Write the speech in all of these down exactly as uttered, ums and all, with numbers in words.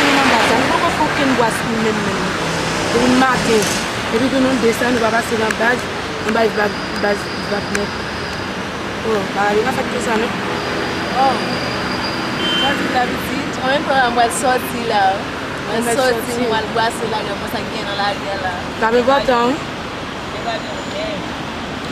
vini nan baz la. Nou poko fè okenn bwas nou menm menm. Depi maten. Epi tou nou desann, nou pa pase nan baz, nou bay vag, baz vag nèt. Oh, bagay yo pa fèt konsa non. Oh. Sa di la pitit? An menm tan an pral sòti la. Mwen sòti, mwen al bwase lagè, mwen sa gen nan lagè la. N ap enpòtan wi. Ok.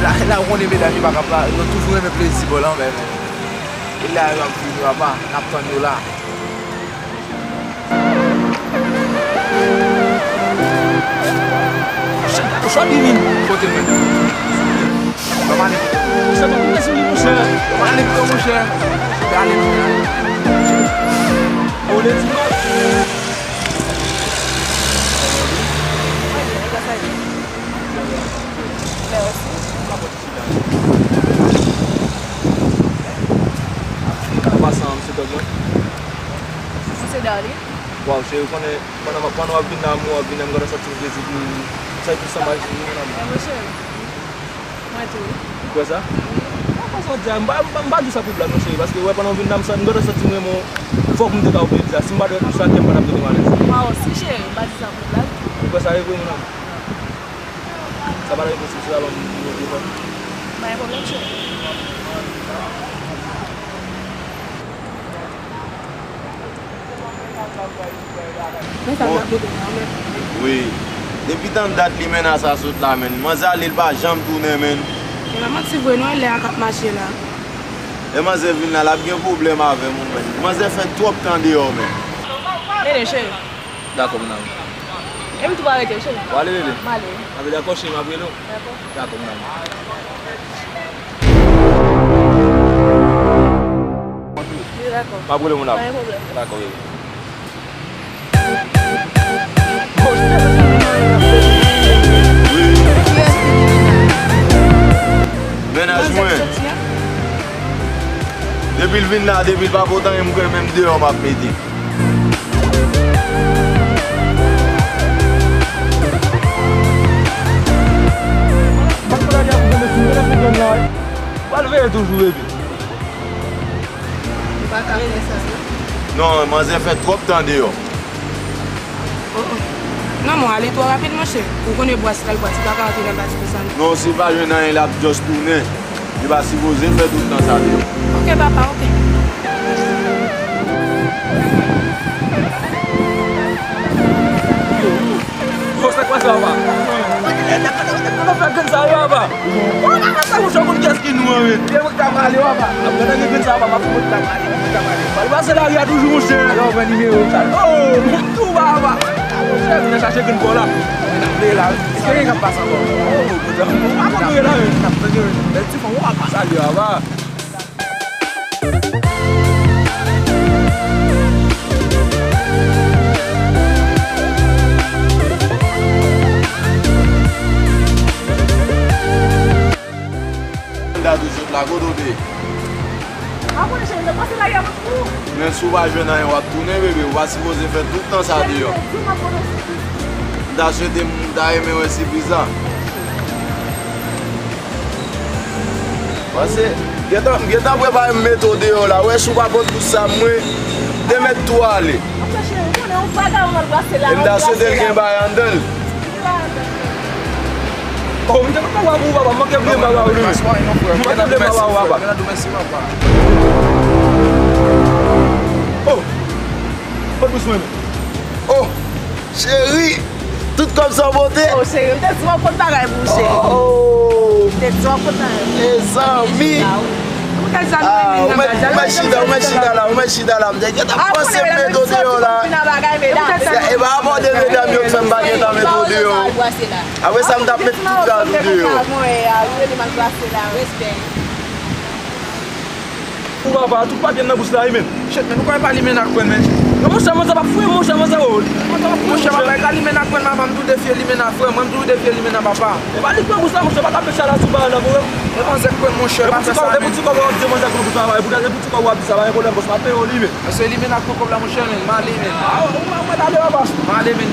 La, la, ou konnen medam yo pa ka pa, yo toujou renmen plezi bò lanmè, men. E la, yo ap vini, papa, n ap tann yo la. Chòt li vin. Kote l menm? Ban m ale. Monchè, ban m ale pito, monchè. Ban m ale pito, monchè. Ban m ale pito, monchè. Ole di mwen. Mèsi. An pasan, misye Tòg mwen. Misye Darly. Waw, cheri, ou konnen, pandan, pandan w ap vin la, mwen w ap vin la, m gentan santi m plezi pou ou. Sa e tout sa m al di, mon amour. E, mon cheri. Mwen tou. Ou kwè sa? Wi. Mwen panse w di a, m pa, m pa, m pa di sa pou blag, non, cheri, paske, wè, pandan w vin la, m sa, m gentan santi m renmen w. Fòk m te ka ofri w di sa. Si m pa t ofri w sa, kè m pa t ap rete m alèz. Mwen osi, cheri, m pa di sa pou blag. Ou kwè sa e vre, mon amour? Sa pa t ap enposib si w pa ban m nimewo telefòn. Pa gen pwoblèm, cheri. Men sa m t ap mete nan men. Wi. Depi tann dat li menm sa sot la, menm. Manzè ale, l pa janm tounen, menm. E pa manti vre non, e lè a k ap mache la. Lè manzè vin la, l ap gen pwoblèm avè m, wi, menm. Manzè fè twòp tan deyò, menm. Rele, cheri. Dakò, mon amour. E m tou pa rete, cheri. W ale, bebe? M ale. A, dakò, cheri, m ap rele w. Dakò. Dakò, mon amour. Wi, dakò. M ap rele w, mon amour. Pa gen pwoblèm. Dakò, bebe. Wi. Mennaj mwen. Depi l vin la, depi l pa pot anyen, m kwè menm deyò m ap mete. Pral veye toujou, bebe. Ou pa ka fè sa, non. Non, manzè fè twòp tan deyò. Oh, oh. Non, mon, ale twò rapid, monchè. Ou konnen bwas la, l bwas, li pa ka antre nan baz konsa, non. Non, si l pa jwenn anyen, l ap just tounen. Li pa sipoze fè tout tan sa deyò. Ok, papa, ok. Papa. Nèg yo fè grenn sa yo, papa. Ou pa fè sa, monchè, konn kiyès ki nou an, men. Lè mwen ka pale, papa. Ap gade grenn sa, papa, fò mwen ka pale, mwen ka pale. Pale pase lari a toujou, monchè. Alò, pran nimewo sa. Oh, mwen tou, papa. Monchè, vin chache grenn pa w la. Mwen ap veye la. Èske gen k ap pase ankò? Oh, monchè, mwen pa konn veye la, men. N ap tande, men. Bèl ti fanm, papa. Salye, papa. Manda tou sot la, kote w te ye? Mwen konnen cheri, mwen pase la yè pou ou. Men si w pa jwenn anyen, w ap tounen, bebe. Ou pa sipoze fè tout tan sa deyò. Cheri, mwen di w mwen konnen sipriz. M ta swete, m ta renmen wè sipriz la. Pase, gentan, m gentan prepare m mete w deyò la. Wè, si w pa pot pou sa, mwen, te mèt tou ale. Monchè cheri, ou konnen yon vagabon mal plase la. E m ta swete l gen bagay anndan l. Oh, m te kontan wè pou ou, papa. M manke bliye m bagay ou li menm. M manke bliye m bagay ou, papa. Oh, pot pou swen. Oh, cheri, tout kòb sa w pote? Oh, cheri, m te di w yon pot bagay pou ou, cheri. Oh. M te di w yon pot bagay. Mezanmi. Ah, ou mèt, ou mèt chita, ou mèt chita la, ou mèt chita la. M te gentan panse m mete w deyò la. E pa rapò de medam yo k fè m pa gentan mete w deyò. Apre sa, m t ap met tout gad ou deyò. Ou papa, tout papye m nan bous la, wi, men. Shit, men, nou kwè pa limena k pran, men. Non, monchè, manzè p ap fouye, monchè, manzè, oh. Monchè, papa, e ka limena k pran, papa, m tou defye limena, frè, mwen, m tou defye limena, papa. E pa li k pran bous la, monchè, pa tape chala sou bagay la, frè. E manzè k pran, monchè, pa fè sa, men. E pou ti kòb w ap di manzè k pran bous la, e pou ti kòb w ap di sa, pa gen pwoblèm, bòs, m ap peye w li, men. Mesye, limena k pran kòb la, monchè, men, m ale, men. Ah, ou pa mwen ale, papa. M ale, men.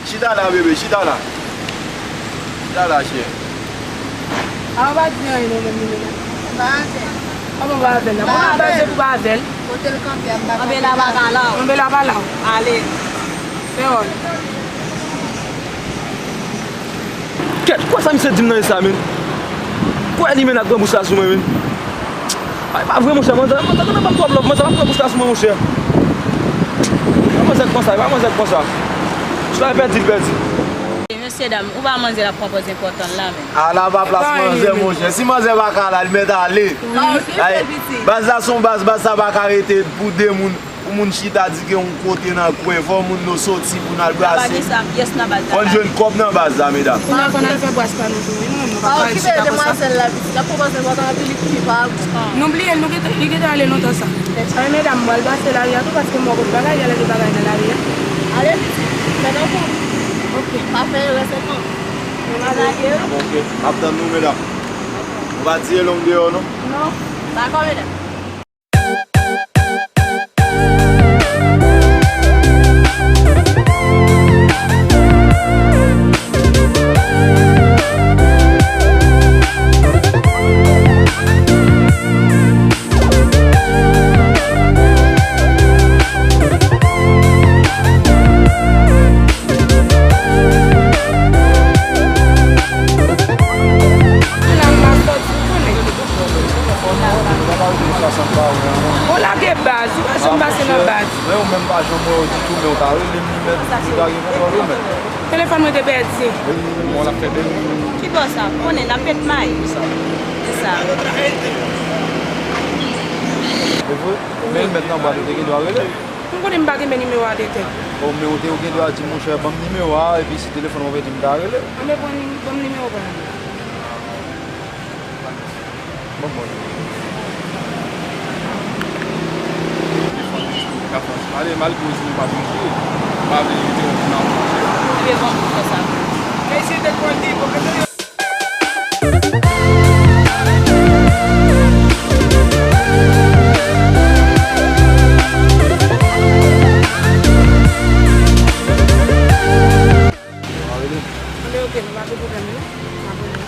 Chita la, bebe, chita la. Chita la, chè. A, ou pa di anyen non, menm li menm. Ou pa avè l. Kòman ou pa avè l la? Ou pa avè l, se pou pa avè l. Kote l kanpe a, m pa kanpe la. Anbe la pa la w. Anbe la pa la w. Ale. Fè wòl. Kèt, kwè sa misye di m nan e sa, men. Kwè li men ak gran bouch la sou mwen, men. Ay, pa vre, monchè, manzè, manzè, manzè, pa twòp lòv, manzè, pa pran bouch la sou mwen, monchè. E pa manzè k konsa, e pa manzè k konsa. Si l pèdi, l pèdi. Mesye dam, ou pa manzè l ap pran pòz enpòtan la, men. Ala pa plas manzè, monchè. Si manzè pa ka la, li mèt ale. Ay, baz la se yon baz, baz sa pa ka rete pou de moun. Pou moun chita di gen yon kote nan kwen, fò moun yo soti pou n al brase. Pa gen sa pyès nan baz la. Fò n jwenn kòb nan baz la, medam. Kounye a fò n al fè bras pa nou tou, wi, nou menm, nou pa ka ret chita konsa. Pa okipe demwazèl la, pitit, l ap pran pòz enpòtan anpil, li pa. Nou bliye l, nou gentan, li gentan ale lontan sa. Ay, medam, m pral brase lari a tou, paske m wè kot bagay, y a lage bagay nan lari a. Ale, pitit, fè nan kou. Ok. Pa fè erè, se tan. Men m al lage wi. Bon, ok. M ap tann nou, medam. Nou pa tiye long deyò, non? Non. Dakò, medam. Ou lage baz, ou pa janm pase nan baz. Men ou menm pa janm wè yo ditou, men ou ta rele m, li menm, li ta gen kontwòl ou menm. Telefòn mwen te pèdi. Bon, l ap fè bèl. Ki bò sa? Konnen n ap met may. Se sa. E vre? Men l mèt nan bwat, ou te gen dwa rele l. M konnen m pa gen men nimewo a de tèt. Bon, men ou te, ou gen dwa di, monchè, ban m nimewo a, epi si telefòn mwen pèdi, m ta rele l. Anben, ban m, ban m nimewo pa m. Bon, bon. Telefòn jis pou ka fè yon ti pale, malgre ou di nou pa bezwen, m pa vle li te yon moun ap manje. Li bezwen pou fè sa. Anben, ok, nou pa gen pwoblèm, non. N ap rele.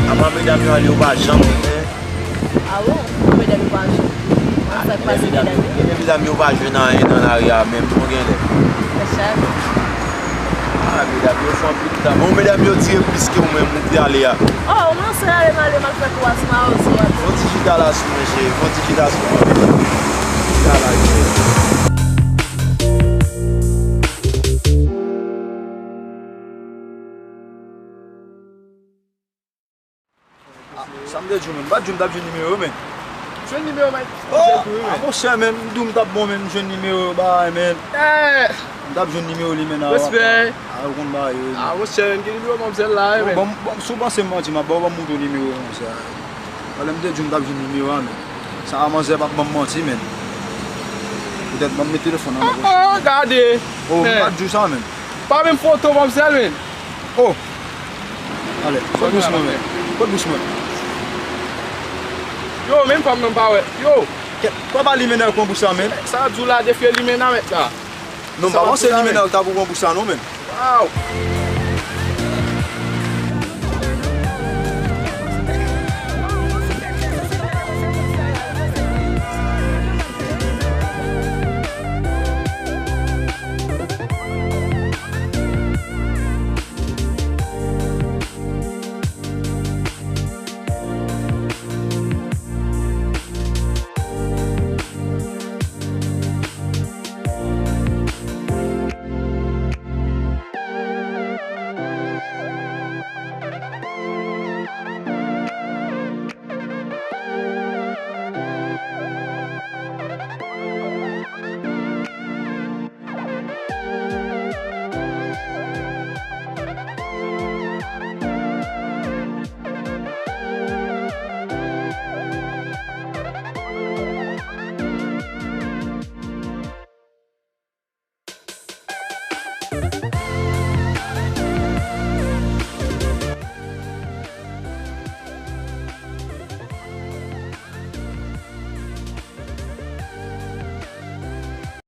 Apa medam yo ale, yo pa janm rive. A bon? Medam yo pa janm. An fèt, Medam yo, medam yo pa jwenn anyen nan lari a menm, bon genlè. Sa chaje. Ah, medam yo fè anpil tan. Bon, medam yo tire plis ke ou menm, ou te ale a. Oh, ou lanse ale, m ale, m al fè kou a sou mawozo a. Fon ti chita la sou mwen, cheri. Fon ti chita sou mwen. Chita la, cheri. Ah, sa m te di w, menn. M pa t di w m t ap jwenn nimewo, menn. Jwenn nimewo, menn. Oh, ah, monchè, menn, m di w m t ap bon, menn, m jwenn nimewo, bagay, menn. Eh! M t ap jwenn nimewo li, menn, a. Respè. A, ou konn bagay yo. Ah, monchè, menn, ki nimewo manmzèl la, menn? Bon, bon, si w panse m manti, m ap ba w, ban m montre w nimewo, monchè. Talè m te di w m t ap jwenn nimewo a, menn. Sa a, manzè p ap ban m manti, menn. Poutèt ban m met telefòn nan men. Ah, ah, gade. Oh, m pa t di w sa, menn. Pa menm foto manmzèl, menn. Oh! Ale, pot bous mwen, men. Pot bous mwen. Yo, menm fanm nan m pa wè. Yo! Kèt, kòman li mennen ak yon bous la, men? Sa di w la, defye li mennen avèk la. Non, m pa panse li mennen ak ta pou yon bous la, non, men. Waw!